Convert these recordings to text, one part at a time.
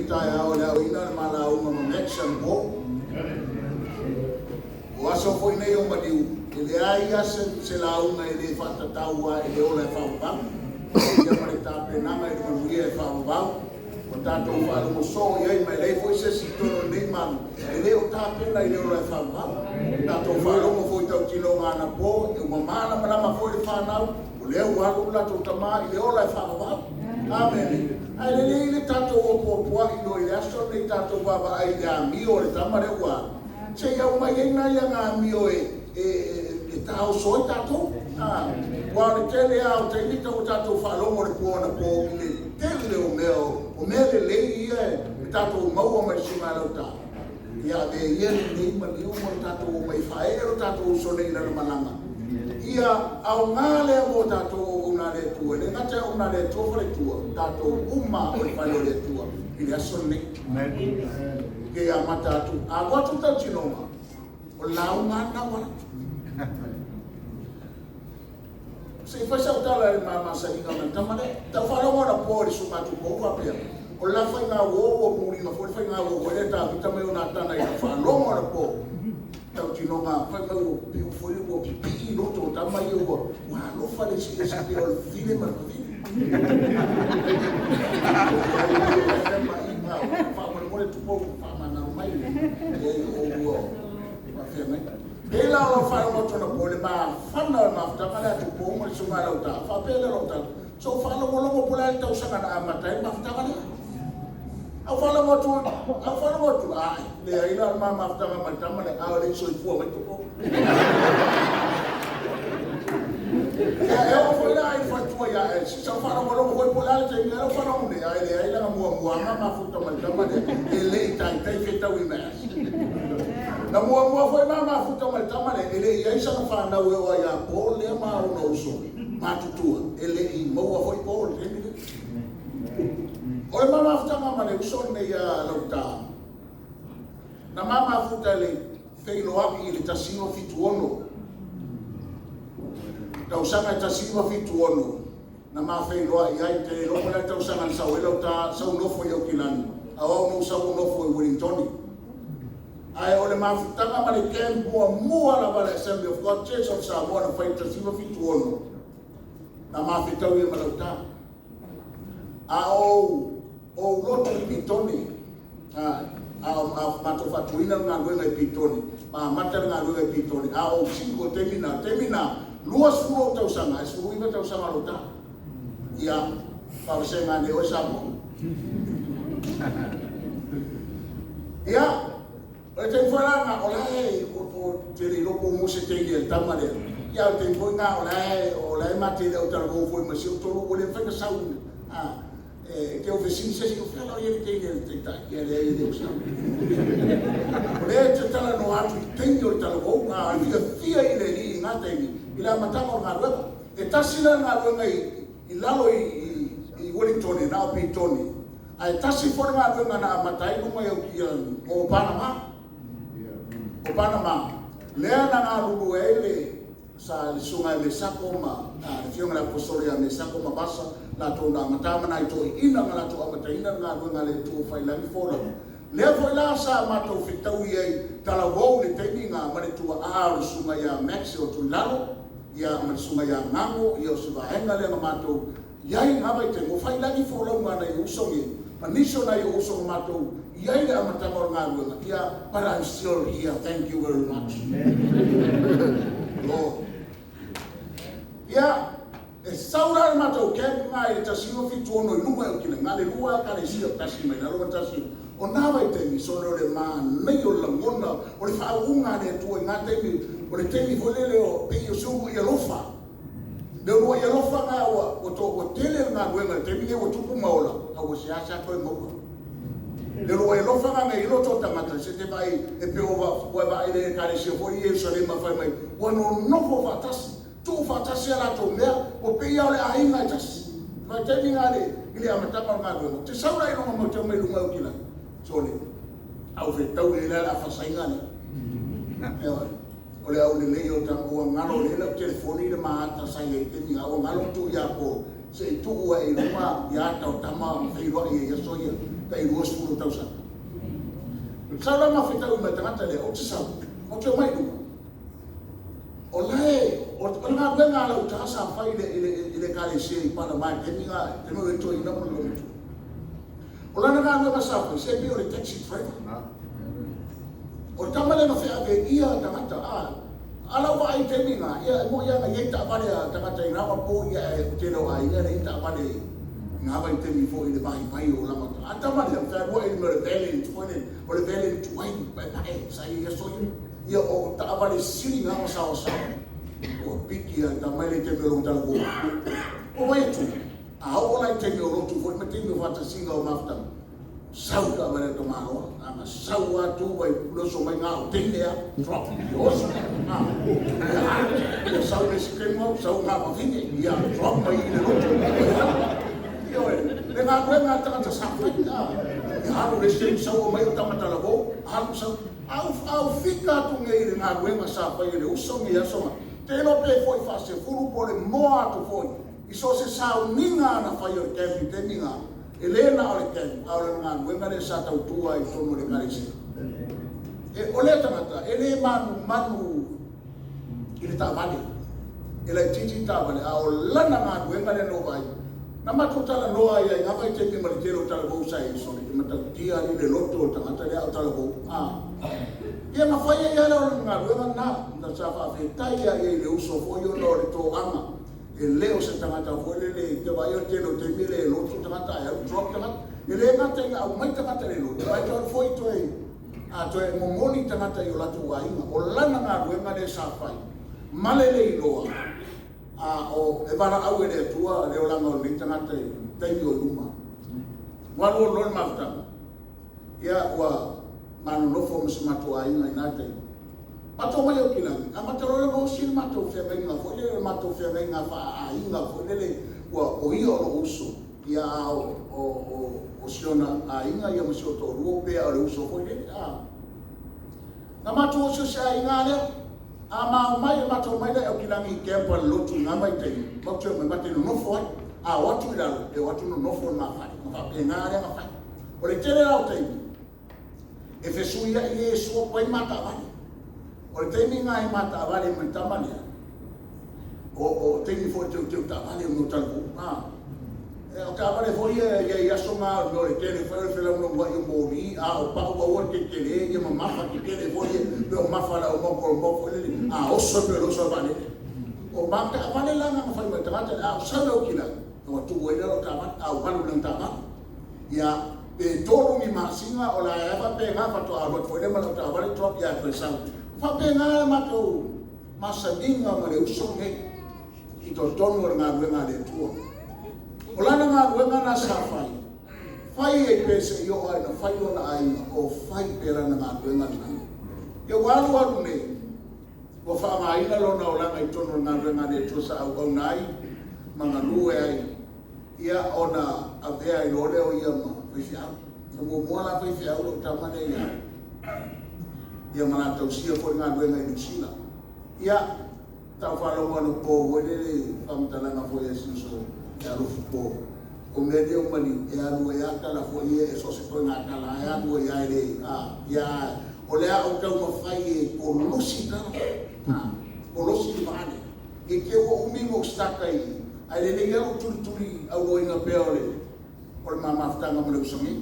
le taeao i le aoina o le ma lauga ma Max anapo. O aso foi nei o maliu, e leai lava se lauga e le faatatau lava i le ola e faavavau, ia ma le tapenaga i le manuia e faavavau. Ua tatou faalogo soo i ai ma e leai foi se isi i totonu o lenei malu e le o tapena i le ola e faavavau. Tatou faalogo foi i tautinoga anapo, ua malamalama foi le fanau, o lea ua alu le latou tama i le ola e faavavau. Amene. Ae lelei le tatou opuopuai loa i le aso lenei tatou vaavaai i le amio a le tama lea ua alu, se i aumai ai nai ana amio e taoso ai tatou. Aua o le tele lava o taimi ua tatou faalogo i le po anapo i le tele o mea o mea lelei ia e tatou maua mai le Susuga ia Lautafi, ia avea ia lenei maliu ma le tatou omai e faaee lo tatou uso nei i lana malaga. Ia aoga lea mo tatou auauna a le Atua, e le gata i auauna a le Atua faletua, tatou uma o le fale o le Atua i le aso lenei. Ia amata atu, a alu atu le tautinoga, o le lauga lava lena ua alu atu. Se i fai sau tala i le ma masaniga ma le tama lea. Tau faalogo anapo i le Susuga a Tupou faapea, o le la faigauo ua muliga foi le faigauo foi lea a Tavita ma Ionatana i lau faalogo anapo, tautinoga fai mai ua pei foi ua pipii loto o tama ia ua alofa le isi i le isi pei o le fafine ma le fafine. Faamolemole Tupou faamanava mai o ua faafeagaiga. Pei la o lau faalogo atu anapo i le mafana o le mafutaga lea a Tupou ma le Susuga ia Lautafi, faapea lea o lau tala, se i ou faalogologo po o le a le tausaga na amata ai le mafutaga lea. Ae ou faalogo atu, ae ou faalogo atu, ai, leai la o le ma mafutaga ma le tama lea, a o le i soifua mai Tupou. Ia, e oo foi la i le faletua ia Elsie, sa ou faalogologo foi po o le a le taimi, a o lea ua faalogo nei, ae leai lana muamuaga mafuta ma le tama lea, e le i taitai fetaui ma Elsie. Na muamua foi ma mafuta ma le tama lea, e le i i ai sana fanau e oo lava ia Paul lea ma ona uso matutua, e le i maua foi Paul i le taimi lea. O le ma mafutaga ma le uso lenei ia Lauta, na ma mafuta i le feiloai i le 1976, tausaga e 1976 na ma feiloai ai, ou te le iloa po o le a le tausaga na sau ai Lauta, sau nofo i Aukilani, a o au na ou sau ou nofo i Ueligitone. Ae o le mafutaga ma le camp muamua lava a le Assembly of God Church of Samoa na fai i le 1976, na mafetau ai ma Lauta. A o ou lotu i Petone, a o matou faatuina le galuega i Petone, ma amata le galuega i Petone, a o ou single i le taimi lena, o le taimi lena, 20 ou tausaga ae 19 tausaga o Lauta. Ia, faavasega ane e oe Samoa. Ia, o le taimi foi la lena, o la e, ou te le iloa po o maua se teine a le tama lea, ia a o le taimi foi lena, o la e, o la e ma te le o talavou foi ma si ou toalua, ua le mafai ona sau, a, e te fesili se isi, o fea la o i ai le teine a le taitai? Ia leai e le o sau. O lea ou te talanoa atu i taimi o le talavou, a o le fiafia i le Alii i na taimi, i le amataga o le galuega. E tasi la le galuega i lalo i Ueligitone, na o Petone, ae tasi foi le galuega na amata ai luga i o Panama. O Panama, lea na galulue ai le sa le Susuga ia Mesako ma le Afioga i le Aposetolo ia Mesako ma Vasa, latou na amata ma nai toeaiina na latou amataina le galuega a le Atua o Faiilagi folauga. Lea foi la sa matou fetaui ai talavou i le taimi na ma le tuaa o le Susuga ia Max o Tuilalo, ia ma le Susuga ia Gago, ia o si vaega lea na matou i ai i na vaitaimi, o Faiilagi folauga a nai ou uso nei, ma nisi o nai ou uso na matou i ai i le amataga o le galuega, ia, but I'm still here, thank you very much. Lord. Ia, e sau la le matou camp na i le 1976 i luga i Aukilani, na o le lua lava ekalesia, tasi mai lalo ma tasi. O na vaitaimi, sole o le manaia o le lagona, o le faauuga a le Atua i na taimi, o le taimi foi lele o pei o se uluai alofa. Le uluai alofa lena ua tele le galuega i le taimi lenei ua tupu ma ola, a ua seasea toe maua. Le uluai alofa lena na i ai loto o tagata, se te vaai, e pei ua vaai i le ekalesia foi i Ierusalema fai mai, ua nonofo faatasi, tuu faatasi a latou mea, ua pei lava o le aiga e tasi. Vaitaimi na i le amataga o le galuega, ou te sau la i luga matou te omai i luga i Aukilani, sole, a ua fetaui ai la le afa Saina lea. Ioe. O le aulelei o tama, ua galo lea lau telefoni le ma ata sa i ai i le taimi lena, ua galo tuu ia Paul se i tuu ae i luga ia ata o tama ma feiloai ai i aso ia. tai 20 tausaga. Sau la mafetaui ma le tagata lea, ou te sau, ou te omai i luga. O la e, o le galuega a lau ta sa fai i le, i le, i le ekalesia i Panama i le taimi na, taimi o le toeaina ma le loomatua. O lana galuega sa fai, se pei o le taxi driver. O le tama lea na feaveaia tagata, a, a lau vaai i taimi na, ia e moni lava na i ai taavale a tagata i na ona ia ae o le tele o aiga e leai ni taavale i na vaitaimi foi i le vaivai o lama. A le tama lea, na fealuai i le mea o le Valiant foi lele, o le Valiant tuai paepae sa i ai i aso ia. Ia o taavale sili na ona saoasaoa. Ua piki lava le tama e le taimi o lona talavou. Ua vaai atu, a oo la i taimi o lotu foi ma taimi o faatasiga o mafutaga, sau le taavale a le tamaloa, ana sau lava tu ai le oso mai na o teine lava, drop, ia oso. Ah, ia, ia sau le isi taimi sau ngā vavine, ia drop mai i le lotu. Ioe, le galuega a le tagata sa fai, ah, ia alu le isi taimi sau mai o tama talavou, alu sau. A ou fika atu nei i le galuega sa fai e le uso nei aso na, te iloa pe foi faasefulu po o le moa atu foi i so o se sauniga na fai o le camp i taimi na, e le na o le camp, a o le galuega lea sa tautua ai i totonu o le ekalesia. E, o lea tagata, e le manumanu i le taavale, e laitiiti le taavale, a o lana galuega lea na ou vaai, na matou talanoa ai i na vaitaimi ma le tele o talavou sa i ai, sole, e matautia alii le loto o le tagata lea a o talavou, a. Ia na fai ai lava lea o lana galuega lena, na sa faafetai lava i ai i le uso foi ona o le toaga, e le o se tagata foi lele, e te vaai o le tele o taimi e le lotu tagata ae alu drop tagata. E le gata ina aumai tagata i le lotu, ae toe alu foi toe, a toe momoli tagata i o latou aiga. O lana galuega lea sa fai, ma le le iloa, a o e valaau e le Atua le olaga o lenei tagata i taimi o i luma. Ua alu alu loa le mafutaga, ia ua ma nonofo ma si matou aiga i na taimi. Matou omai i Aukilani, amata loa lea ona osi le matou feagaiga foi lele, o le matou feagaiga faa-aiga foi lele, ua o ia o lou uso, ia a o, o, o, o si ona aiga ia ma si ou toalua pei lava o le uso foi lele, a. Na matou osiosi aiga lava lea. A ma omai, matou omai lea i Aukilani i camp a le lotu i na vaitaimi, matou te omai ma te nonofo ai. A o atu i lalo, e o atu nonofo i le ma fale. Na faapena lea na fai. O le tele la o taimi, e fesuiai e swap ai ma taavale. O le taimi lena i ma taavale ma le tama lea, o, o taimi foi teuteu taavale o mea o talavou. A, e, o taavale foi ia i ai aso na o le mea o le tele foi o le felaunaunai o moli, a o pau aua le tetele, ia mamafa tetele foi ia, pei o mafa a le au maokolomao foi lele, a oso e pei o le oso a le vaalele. O ma taavale la na na fai mai le tagata lea, a o sau le Aukilani, ua tuu ai lea lau taavale, a ua alu i lana taavale. Ia, pe tolu ni masina o la e faapena faatoa alu atu foi lea ma lau taavale drop ia toe sau. Faapena le matou masaniga ma le uso nei i totonu o le galuega a le Atua. O lana galuega na sa fai, fai ai pea seia oo lava ina fai lona aiga, o fai pea lana galuega lena. Ia ua alu alu nei, ua faaaogaina lona olaga i totonu o le galuega a le Atua sa auauna ai ma galue ai ia ona avea ai loa lea o ia ma faifeau. Na muamua la faifeau lou tama lea ia ia ma la tausia foi galuega i Niu Sila. Ia, sa ou faalogo anapo foi lele i faamatalaga foi a si uso ia Alofi Po, o mea nei o maliu, e alu ai lava tala foi ia, e so o se ituaiga tala lava e alu ai lava e le, a, ia, o le a ou taumafai e kolosi tala, a, kolosi le vaa lea. I te ua umi ona ou staka i i, ae lelei lava lou tulituli auloaina pea o le o le ma mafutaga ma le uso nei.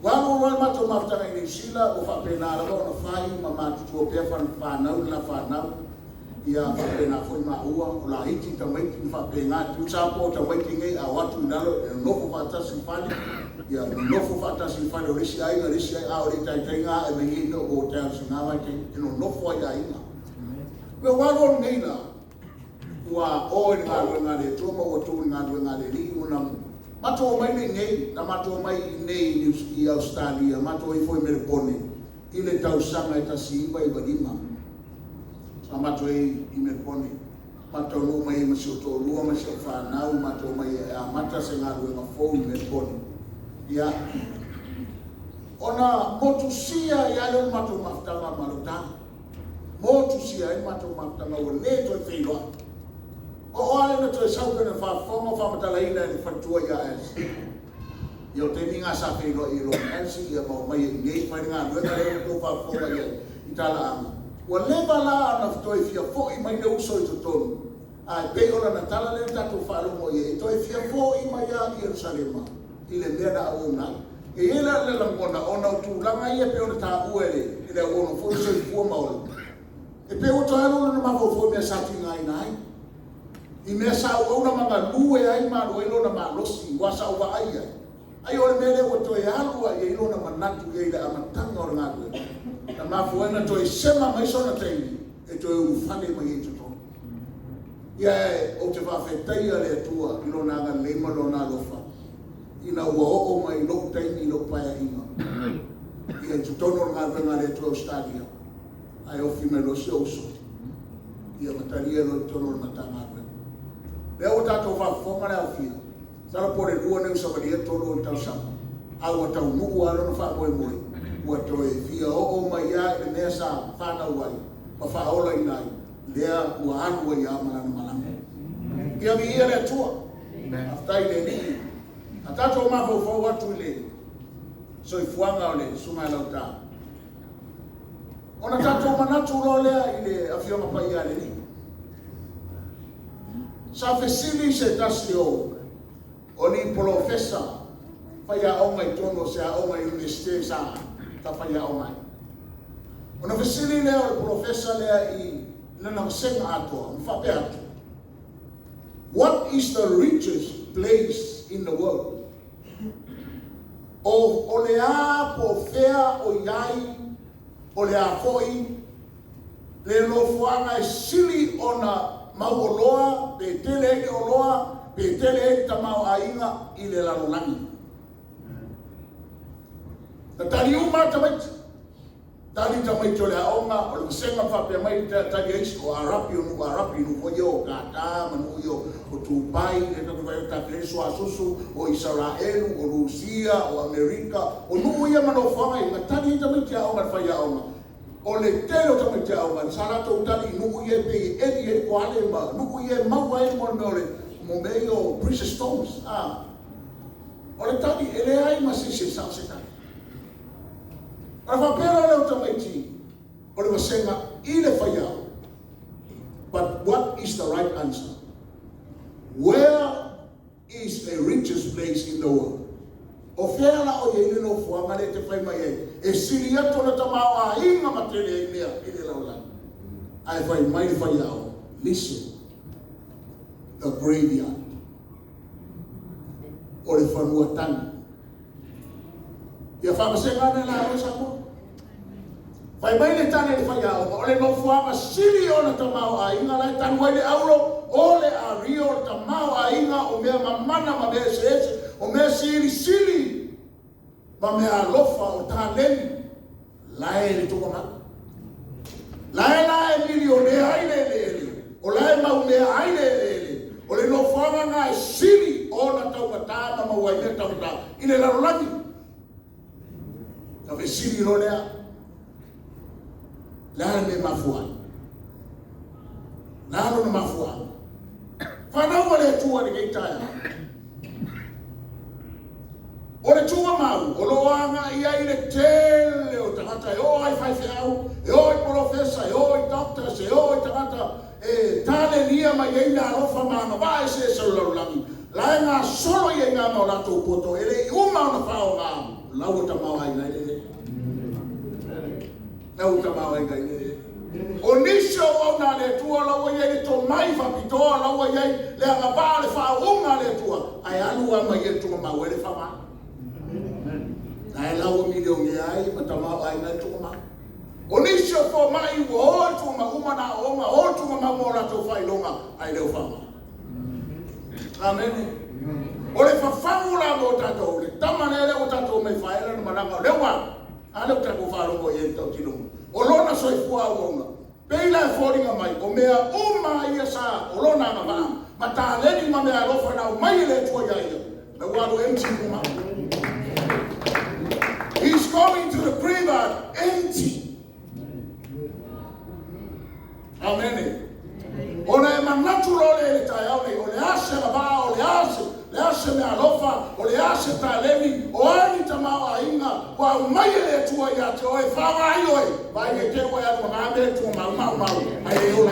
Ua alu loa le matou mafutaga i Niu Sila, ua faapena lava ona fai ma matutua pea fanau le la fanau, ia faapena foi maua, o laiti tamaiti ma faapena, tusa po o tamaiti nei a o atu i lalo e nonofo faatasi i fale, ia nonofo faatasi i fale o le isi aiga le isi aiga, a o le i taitai ona ae mai nei mea o hotels i na vaitaimi, e nonofo ai aiga. Ua ou alu alu nei la, ua o i le galuega a le Atua ma ua tuu i le galuega a le Alii, ua na matou omai lea i inei, na matou omai i inei i Ausetalia, matou ifo i Melepone i le tausaga e 1995. Sa matou i ai i Melepone, matou taunuu mai ai ma si ou toalua ma si au fanau, matou omai e amata se galuega fou i Melepone. Ia, ona motusia ai lava lea o le matou mafutaga ma lou tama. Motusia ai le matou mafutaga ua le toe feiloai. O o a lea na toe sau pei ona faafofoga ma faamatalaina e le faletua ia Alice. Ia o taimi na sa feiloai ai loa ma Elsie ia ma omai ai i inei fai le galuega lea ua outou faafofoga i ai i talaaga. Ua leva la ona toe fia foi mai le uso i totonu, ae pei o lana tala lea na tatou faalogo i ai, e toe fia foi mai lava i Ierusalema i le mea na auauna ai. E i ai la le lagona ona o tulaga ia pei ona taua e le auauna foi o le soifua ma ola, e pei ua toe alu lona mafaufau i mea sa tigaina ai, i mea sa auauna ma galue ai ma alu ai lona malosi, aua sa ou vaai i ai, ai o le mea lea ua toe alu lava i ai lona manatu i ai i le amataga o le galuega, na mafua ai ona toe sema mai sona taimi e toe ulufale mai ai i totonu. Ia ou te faafetaia le Atua i Lona agalelei ma Lona alofa ina ua oo mai i lou taimi i lou paeaiga ia i totonu o le galuega a le Atua i Ausetalia, ae ofi mai loa si ou uso ia ma talia loa i totonu o le Matagaluega. O lea ua tatou faafofoga le aofia, masalo po o le 2 nei ou savalia 3 o ona tausaga, a ua taunuu lava lona faamoemoe, ua toe fia oo mai lava i le mea sa fanau ai ma faaolaina ai, lea ua alu ai lava ma lana malaga. Ia viia le Atua. Faafetai i le Alii. A tatou mafaufau atu i le soifuaga o le Susuga ia Lautā, ona tatou manatu loa lea i le Afioga Paia a le Alii. Sa fesili se tasi o ni polofesa faiaoga i totonu o se aoga Iunivesite sa faiaoga ai. Ona fesili lea o le polofesa lea i lana vasega atoa, ma faapea atu, What is the richest place in the world? O le a po o fea o i ai, o le a foi le nofoaga e sili ona mauoloa, pe tele ai le oloa, pe tele ai le tamaoaiga i le lalolagi. Na tali uma lava tamaiti. Tali tamaiti o le aoga, o le vasega ma faapea mai, tali a isi, o Arapi, o nuu Arapi, nuu foi ia o Kata ma nuu ia o Tupai, lea tatou te vaai o tafea ai le suasusu, o Isaraelu, o Rusia, o Amerika, o nuu ia ma nofoaga ia, na tali ai tamaiti aoga e le faiaoga. O le tele o tamaiti aoga sa latou tali i nuu ia e pei e eli ai le koale ma nuu ia e maua ai mo le mea o le mo mea ia o precious stones. A o le tali e leai ma se isi e sao se tali. Ona faapea loa lea o tamaiti o le vasega i le faiaoga, But what is the right answer? Where is a richest place in the world? O fea la o i ai le nofoaga lea e te fai mai ai e sili atu ona tamaoaiga ma tele ai mea i le lalolagi? Ae fai mai le faiaoga, Listen, the graveyard. O le fanua tagi. Ia faavasega ane la oe Samoa. Fai mai le tali a le faiaoga, o le nofoaga sili ona tamaoaiga la e tanu ai le auro, o le ario, o le tamaoaiga o mea mamana ma mea eseese, o mea silisili ma mea alofa, o taleni, la e le tuuamau. La e la e milionea ai le eleele, o la e maumea ai le eleele, o le nofoaga lena e sili ona taugata ma maua ai mea taugata i le lalolagi. Ona fesili loa lea, le a le mea e mafua ai? Le a lona mafuaaga? Fanau a le Atua i lenei taeao. O le tuuamau o lo o agai ai le tele o tagata e oo lava i faifeau, e oo i polofesa, e oo i doctors, e oo i tagata e talelia mai ai meaalofa ma agavaa eseese o le lalolagi, la e gasolo i ai na ma o latou poto e le i uma ona faaaoga, la ua tamaoaiga ai le eleele. La ua tamaoaiga ai le eleele. O nisi o auauna a le Atua la ua i ai le tomai faapitoa, la ua i ai le agavaa o le faauuga a le Atua, ae alu lava ma ia i le tuugamau ai le faaaoga. La e la ua milionea ai ma tamaoaiga ai le tuugamau. O nisi o fomai ua o i tuugamau uma na aooga, o i tuugamau ma o latou faailoga, ae le o faaaoga. Amene. O le fafagu la mo tatou, le tama lea lea ua tatou omai e faaela lana malaga, o lea ua alu. A lea ua tatou faalogo i ai i le tautinoga o lona soifua auauna. Pei la e foliga mai o mea uma ia sa o lona agavaa ma taleni ma meaalofa na aumai e le Atua iā ia, la ua alu empty uma. He's going to the graveyard empty. Amene. Ona e manatu loa lea i le taeao nei, o le a se agavaa, o le a se, le a se meaalofa, o le a se taleni, Ua aumai e le Atua ia te oe e faoga ai oe. Vaai ne i te i ua e alu mama mea i tua maumau mau, ae e ola.